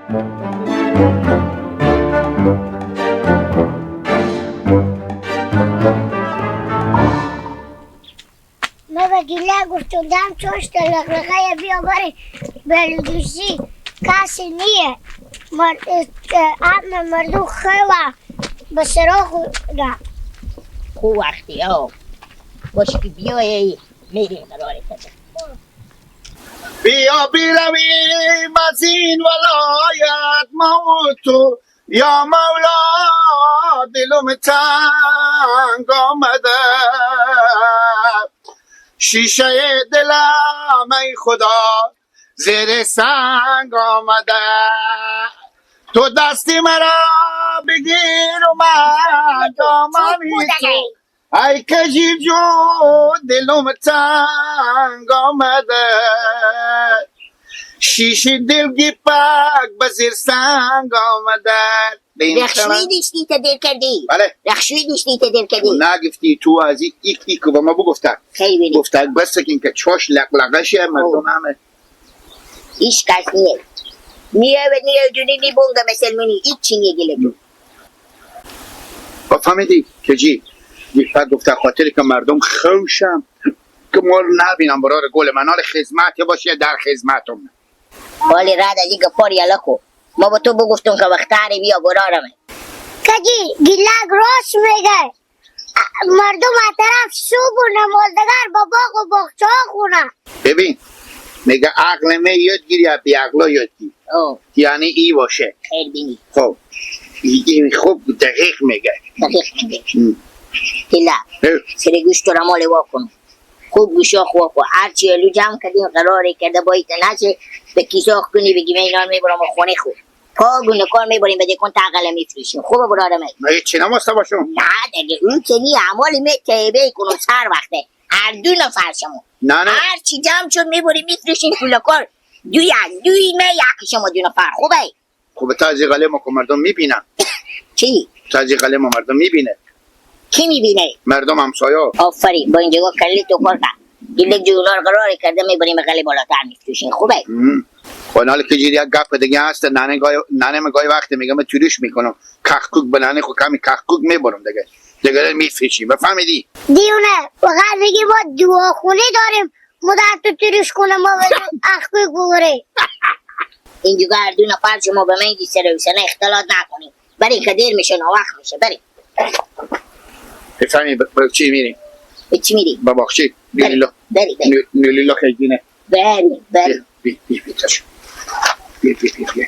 ما به گیله گفتم دم چوش لغلقه بیا بری بلدوزی کسی نیه اما مردم خیلی به سراغ را خوب وقتی ها باشه که بیایی میریم قراره کده. بیا بیرویم از این ولایت ما و تو یا مولا، دلم تنگ آمده، شیشه دلم ای خدا زیر سنگ آمده، تو دستی مرا بگیر و من دامنی تو ای کجی جو دلم تنگ آمده، شیشه دلگی پاک به زیر سنگ آمده. رخشوی دیشتی تا دل کردی؟ بله. رخشوی دیشتی تا دل کردی؟ نگفتی تو از ایک ایک با ما بگفته. خیلی گفته بس که اینکه چاش لقلقشه مردم همه. هیچ کس نیه. نیه و نیه دونی نی بونگه مسلمانی هیچ چی نیه گله تو. با فهمیدی که جی میفت گفته خاطر که مردم خوشم که ما رو نبینم برار گل من حال خدمت یا باشه در خدمتم. حالی رد از این گپار یلا کو. ما با تو بگفتم که وقتاری بیا برارمه. کجی گیلک راست میگه، مردم از طرف صبح و نمازدگر با باغ و باغچه ها خونه. ببین میگه عقل می یاد گیری یا بی عقلا یاد گیری، یعنی ای باشه. خیر بینی. خب این خوب دقیق میگه. دقیق میگه. گیلک سر گوش تو رمال وا کن، خوب گوشا خوا کن، هرچی الو جمع کردیم قراری کرده باید نشه به کیساخ کنی بگی من اینا رو میبرم خونه خود پا گونه کار میبریم بده کن تقله میفروشیم. خوبه برادرم؟ نه چی نماسته باشم؟ نه دیگه اون که نی اعمال می تیبه کنم سر وقته هر دو نفر شما. نه نه هر چی جمع شد میبریم میفروشیم پول کار دوی از دوی می یک شما دو نفر. خوبه؟ خوبه. تا از قلم که مردم میبینن. چی؟ تا از قلم مردم میبینه. کی میبینه؟ مردم همسایه. آفرین با اینجا کلی تو کار کن. گیلک جونار قرار کرده میبریم قلی بالاتر میفروشیم. خوبه؟ خب حالا که جیری یک گپ دیگه هست، ننه گای ننه من گاهی وقت میگم توریش میکنم کخکوک به ننه خو کمی کخکوک میبرم دیگه دیگه میفروشیم. بفهمیدی؟ دیونه فقط میگی ما دعاخونه داریم ما در تو توریش کنه ما اخکوک ببره. اینجا هر دو نفر شما به من گی سر اختلاط نکنیم بری که دیر میشه ناوقت میشه. بری بفهمی به چی میریم؟ به چی میری؟ به باغچه. نیلیلا بری بری نیلیلا خیلی بری بری بی بی بی تاشو بی بی بی بی بی.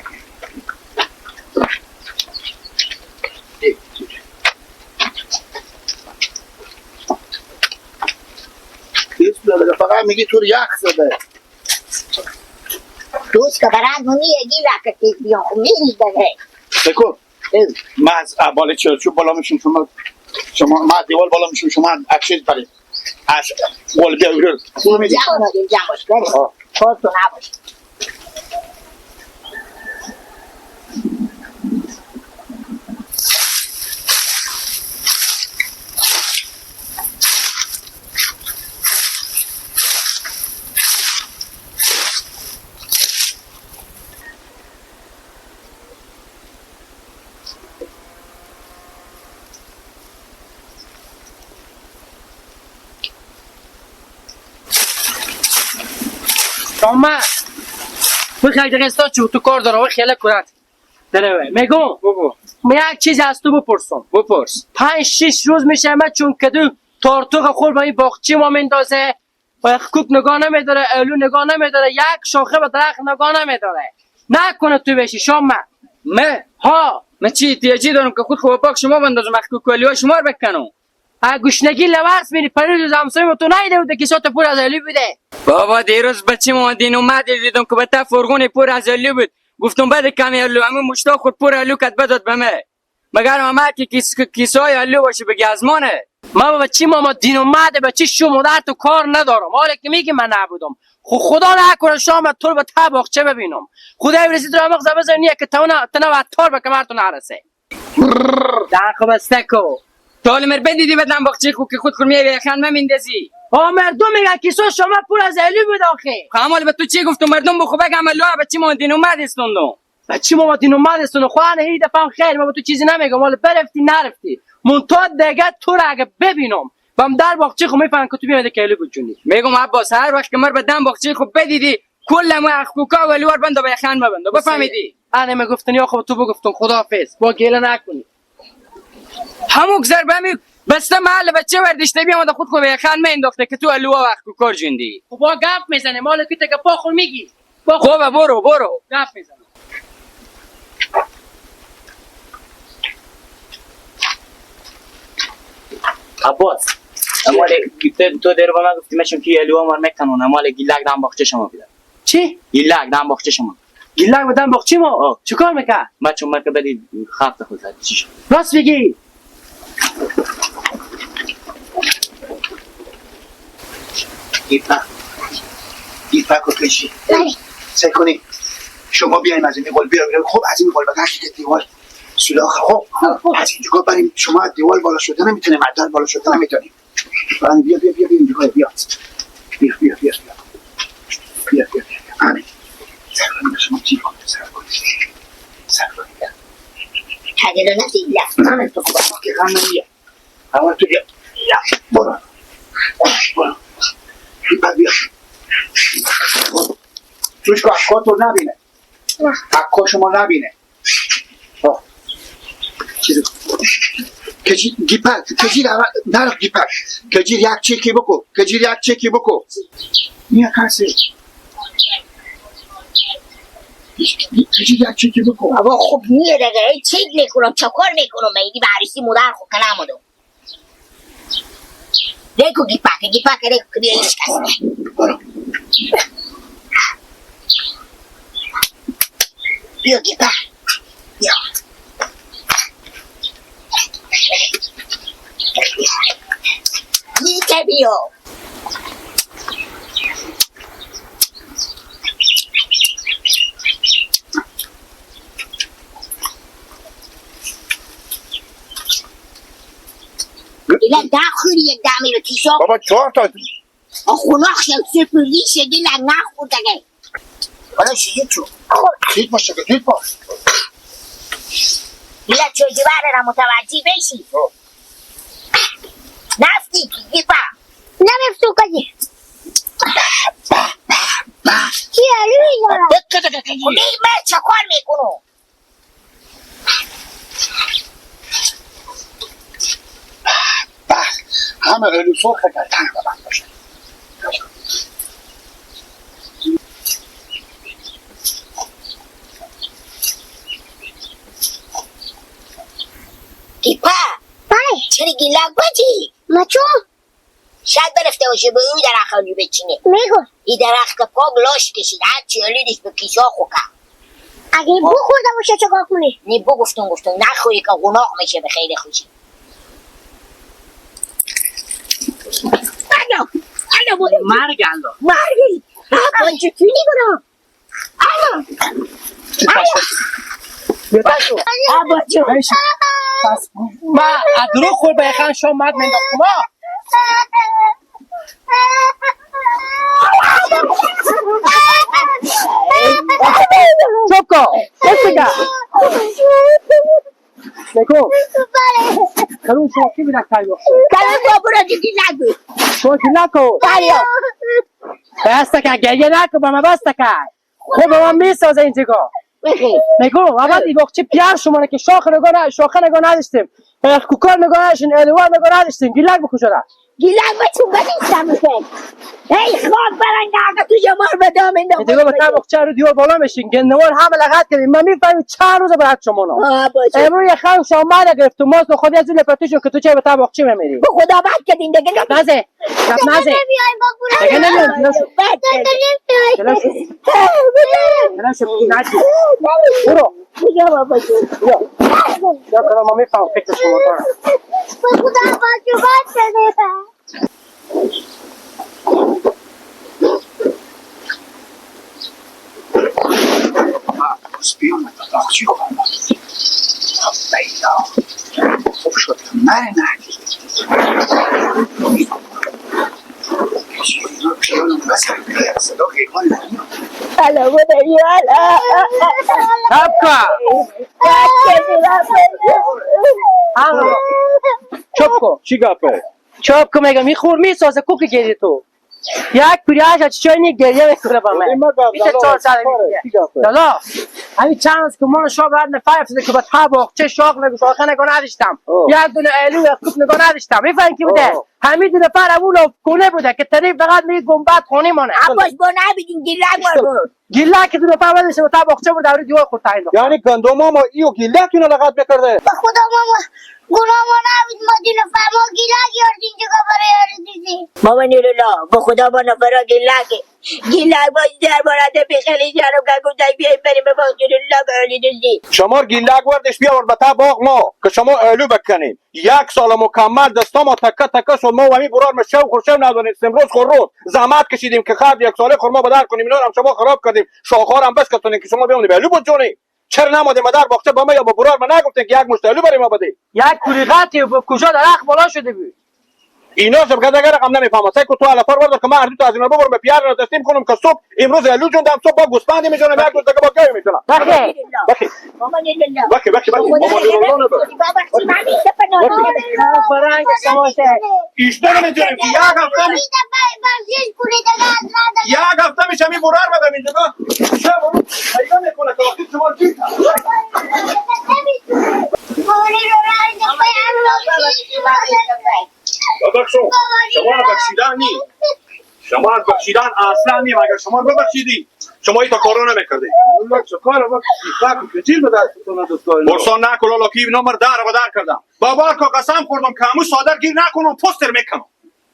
فقط میگی تو یخ زده. دوست که برند میگی لکه تیز بیان خب میگی دیگه. بکن. من از بالا چرچو بالا میشم شما شما ما دیوار بالا میشم شما از چیز برید از قول بیا بیرون. خوب میدی؟ جمع باش، جمع باش. بری. خودتون نباش. شما بخیر دیگه استاد چون تو کار داره و خیلی کرد داره میگم بگو. من یک چیز از تو بپرسم. بپرس. 5-6 روز میشه من چون کدو تارتوق خور با این باغچه ما میندازه و کوک نگاه نمیداره، الو نگاه نمیداره، یک شاخه به درخت نگاه نمیداره. نکنه تو بشی شما. من؟ ها. من چی احتیاجی دارم که خود خوب پاک شما بندازم اخکوک و شما رو بکنم؟ گشنگی لورس میری پریروز روز همسایه تو نیده بوده که سات پر از الو بوده. بابا دیروز بچه ما دین اومد دیدم که به تا فرغون پر از الو بود، گفتم بده کمی الو، همون مشتا خود پر الو کت بداد به من. مگر ما که کیسای الو باشه بگی از مانه. ما بابا چی ماما دین اومده به چی شما در تو کار ندارم. حالا که میگی من نبودم خب خدا نکنه شام تو رو به ته باغچه ببینم. خدای برسید رو مغز بزنی که تو نه تو نه تار به کمر تو نرسه. در خب استکو. تو حالا مر بدیدی بدم باغچه خو که خود خور میاری یخن ممیندازی. آ مردم میگن کیسو شما پر از الو بود آخه. خب حالا به تو چی گفتم مردم بخو بگم الو به چی ما دین اومد استوندم. بچه ما دین اومد سن خوانه هی دفعه خیر ما به تو چیزی نمیگم ولی برفتی نرفتی مونتا دیگه تو را اگه ببینم بم در باغچه خو میفهم که تو بیامده که بود جونی. میگم عباس هر وقت که مر به دم باغچه خو بدیدی کل ما اخکوکا ولی ور بنده به خان ببنده بفهمیدی. انا میگفتن یا خب تو بگفتن خداحافظ با گله نکنی. همون ضربه می بسته محل بچه وردشته بیامده خود خو به خان می انداخته که تو الوا و اخکوکار جندی. خب با گپ میزنه مال کی تک پا خور میگی. با خوبه برو برو گپ میزنه. عباس امال تو در با من گفتی مشم که الوا مار میکنن امال گیلک دم باغچه شما بیده. چی؟ گیلک دم باغچه شما. گیلک بدم باغچه ما چیکار میکرد؟ بچه من که بدی خفت خود زد چی شد؟ راست میگی. دیپک دیپک و کشی سعی کنی شما بیایم از این قول بیایم. خب از این قول بگه که دیوار سولاخ. خب از اینجا بریم شما از دیوار بالا شده نمیتونیم، از در بالا شده نمیتونیم. بیا بیا بیا بیا اینجا بیا بیا بیا بیا بیا بیا بیا همین. سعی کنیم شما چی کنید؟ سعی کنید سعی کنید عجله نفتی نه نه تو خب که غم نمیه. اول تو بیا برو برو بعد بیا توش که اکا تو نبینه، اکا شما نبینه. چیزی کجی گیپک کجی نرخ گیپک کجی یک چکی بکو کجی یک چکی بکو نیا کسی کجی یک چکی بکو. بابا خب نیه دیگه چک میکنم چکار میکنم من اینی عروسی مادر خود کنم آدم دیکو گیپک گیپک دیکو که بیا هیچ کس برو بیا گیپک بیا گیته بیا. دیگه نخوری یک دمی رو تیشا بابا چهار تا خناخ شد سپردی شدی لگ نخور دیگه. حالا شیه چو زود باش زود باش. دیگه چجوری را متوجه بشی نفتی گیپا نمیفتو کجی چی علوی دارم خب من چکار میکنم؟ همه علو سرخ در تن ببند باشه. گیپا بله چرا گیلک بچی؟ مچو شاید برفته باشه به اون درخت آلو بچینه. میگو این درخت پاک لاش کشید هرچی آلودش به کیسا خوکه. اگه بخورده باشه چکار کنی؟ نی بگفتم گفتم نخوری که گناه میشه به خیر خوشی. انا انا برو مرگ الله مرگی آقا چی کنم؟ انا آبا جون پس ما ادرو خور به خان شما مد مینداختم ما. چوب کن بس دیگه. نگو کلون شما کی بیدک تایی بخشی؟ کلون بابا را دیگه نگو. شما کی نکو؟ بله بس که گریه نکن با من بس که خب با من میسازه این جگاه. میگم اول این باغچه پیار شما که شاخ نگاه نه شاخه نگاه نداشتیم کوکار نگاه نداشتیم الوار نگاه نداشتیم گیلک بکن شده گیلک بچون بدیستم میکن ای خاک برنگ آقا تو جمار به دام انداخت دیگه با باغچه رو دیوار بالا میشین گندوار همه لغت کردیم. من میفهمم چند روز برات شما نه امروز یه خر شما گرفت ما تو خودی از اون لپتیشون که تو چه به باغچه میمیری به خدا بد کردین دیگه. نزه گپ نزه دیگه نمیام. بد جلو شو برو بیا بابا جون بیا بیا کنم ما میفهم فکر شما دارم. به خدا باجو بد شده. باز بیامد به باغچه آمد. بیلا خوب شد که من ندید. کسی اینا پیانم بسن صدا حیوان نمیاد. الا بودی الا چپ کن چپ کن. چی گپه؟ چپ کن میگم میخور میسازه کوکی گیری تو یک پیریاش از چای نی گریه میکنه با من. 24 سال میگه لالا همین چند روز که من شاب رد نفر افتاده که با تا چه شاق نگو شاخه نگو نداشتم، یک دونه الو یک کوک نگو نداشتم. میفهمی کی بوده؟ همین دو نفر اول کنه بوده که تنی فقط می گنبد خونه مانه. عباس با نبیدین گیلک بار گیلک دو نفر ولش با تا باغچه بود دوری دیوار خورد تعیین. یعنی گندم ما ایو گیلک اینو لغت میکرده. به خدا ماما گناه ما نبود، ما دو نفر ما گیلک یاردیم جگه برای یاردیم. ماما نورالله به خدا با نفرا گیلک گیلک باش در بارده بخیلی جرم که گفتن بیاییم بریم به باغ نورالله به علی دوزی. شما گیلک وردش بیاورد به تا باغ ما که شما الو بکنیم. یک سال مکمل دستا ما تکه تکه شد، ما و همین برار ما شو خور شو ندونستیم، روز خور روز زحمت کشیدیم که خرد یک ساله خورما بدر کنیم، اینا رو هم شما خراب کردیم، شاخها رو هم بس کتونیم که شما بیامدیم الو بجونیم. چرا نمادیم در باغچه با ما یا با برار ما نگفتیم که یک مشت الو برای ما بده؟ یک کوریغاتی با کجا درخت بالا شده بود. اینا شب که دیگه رقم نمیفهمم. سعی کو تو علفار وردار که من هر دو تا از اینا ببرم به پیار را تسلیم کنم که صبح امروز الو جوندم، صبح با گوسفند میجونم، یک روز دیگه با گاو میجونم. بخی بخی ماما نورالله بخی بخی بخی ماما نورالله فرنگ سماشه ایشتر میجونیم که یک هفته می یک هفته میشه می برار بدم اینجا شب روز پیدا میکنه که وقتی شما گیر ببخشو شما رو بخشیدن نی، شما از بخشیدن اصلا نی. اگر شما رو ببخشیدی شما این تا کارو نمیکردی. برسان نکن لالا کی نمبر در و در کردم. بابا که قسم خوردم که همو ساده گیر نکنم پوستر میکنم.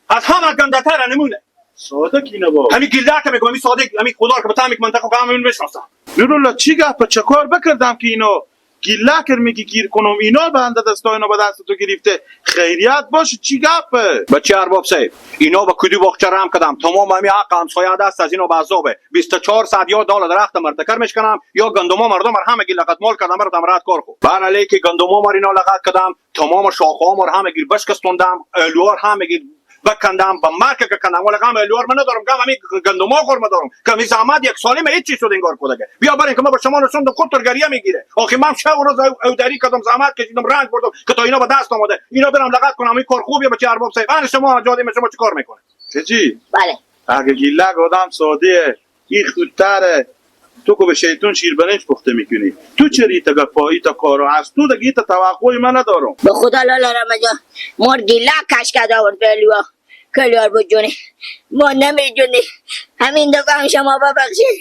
از همه گنده‌تر نمونه. ساده کی نبا؟ همین گیلده که میگم همین ساده همین خدا که به تعمیق منطقه که همین میشناسم. نورالله چی گپ چه کار بکردم که اینا گیله کر میگی گیر کنم، اینا بنده دستا اینا به دست تو گرفته. خیریت باشه چی گپه؟ بچه ارباب صاحب اینا با کدو باغچه رم کردم تمام همین حق همسایه دست از اینو به عذابه. 24 ساعت یا دال درخت مرتکر میشکنم یا گندما مردم مر همه گیر لغت مال کردم برات رد کار خو. بر علیه که گندما مر اینا لغت کردم تمام شاخه مر همه گیر بشکستوندم، الوار همه گیر بکندم با مرک که کندم، ولی غم الوار من ندارم، غم همین گندما خور دارم که می زحمت یک سالی می چی شد انگار کودگه. بیا برین که ما به شما نشون دم خود گریه میگیره. آخه من شب و روز او دری کردم زحمت کشیدم رنج بردم که تا اینا به دست آمده اینا برم لغت کنم. این کار خوبیه بچه ارباب صاحب. من شما جادی شما چیکار میکنه؟ چی؟ بله اگه گیلک آدم ساده این خودتره تو که به شیطون شیر برنج پخته میکنی، تو چرا ایتا گپایی تا کارو هست؟ تو دیگه ایتا توقعی من ندارم. به خدا لالا رمضان مار گیلک کش کرد آورد به الوا کلیار بود جونه ما نمیدونی. همین دفعه هم شما ببخشید.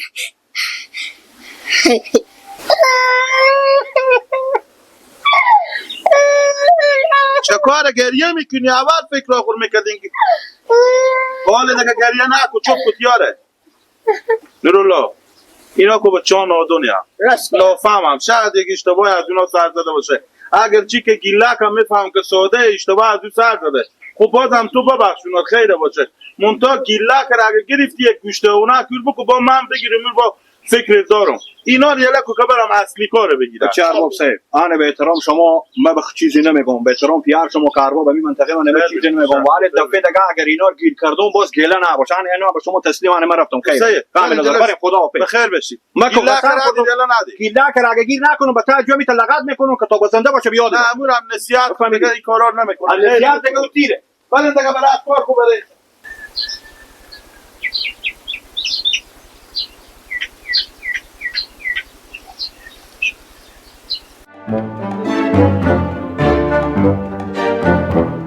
چه کار گریه میکنی؟ اول فکر آخر میکردین که حال دیگه گریه نکن چوب کتیاره. نورالله اینا که بچه ها نادونیم راست نافهمم، شاید یک اشتباه از اونا سر زده باشه. اگر چی که گیلک هم میفهم که ساده اشتباه از او سر زده، خب بازم تو ببخش اونا خیره باشه. منتها گیلک را اگه گرفتی یک گوشته اونا کور بکو با من بگیرم با فکر دارم اینا رو یه لکو که برم اصلی کارو بگیرم. بچه ارباب صاحب انا به احترام شما ما بخ چیزی نمیگم، به احترام پیار شما که ارباب همین منطقه من نمی چیزی نمیگم، ولی دفعه دیگه اگر اینا رو گیر کردم باز گله نباشه. انا اینا به شما تسلیم انا من رفتم خیر کامل نظر بریم خدا حافظ. بخیر بشی. ما که گیلک قسم را خوردم. دیگه ندی. گیله که اگه گیر نکنم به تا جومی لغت میکنم که تا بزنده باشه بیاد. نه امورم نصیحت کن دیگه این کارا رو نمیکنه. نصیحت دیگه او تیره. ولی دیگه برای کار خوب بره. Thank you.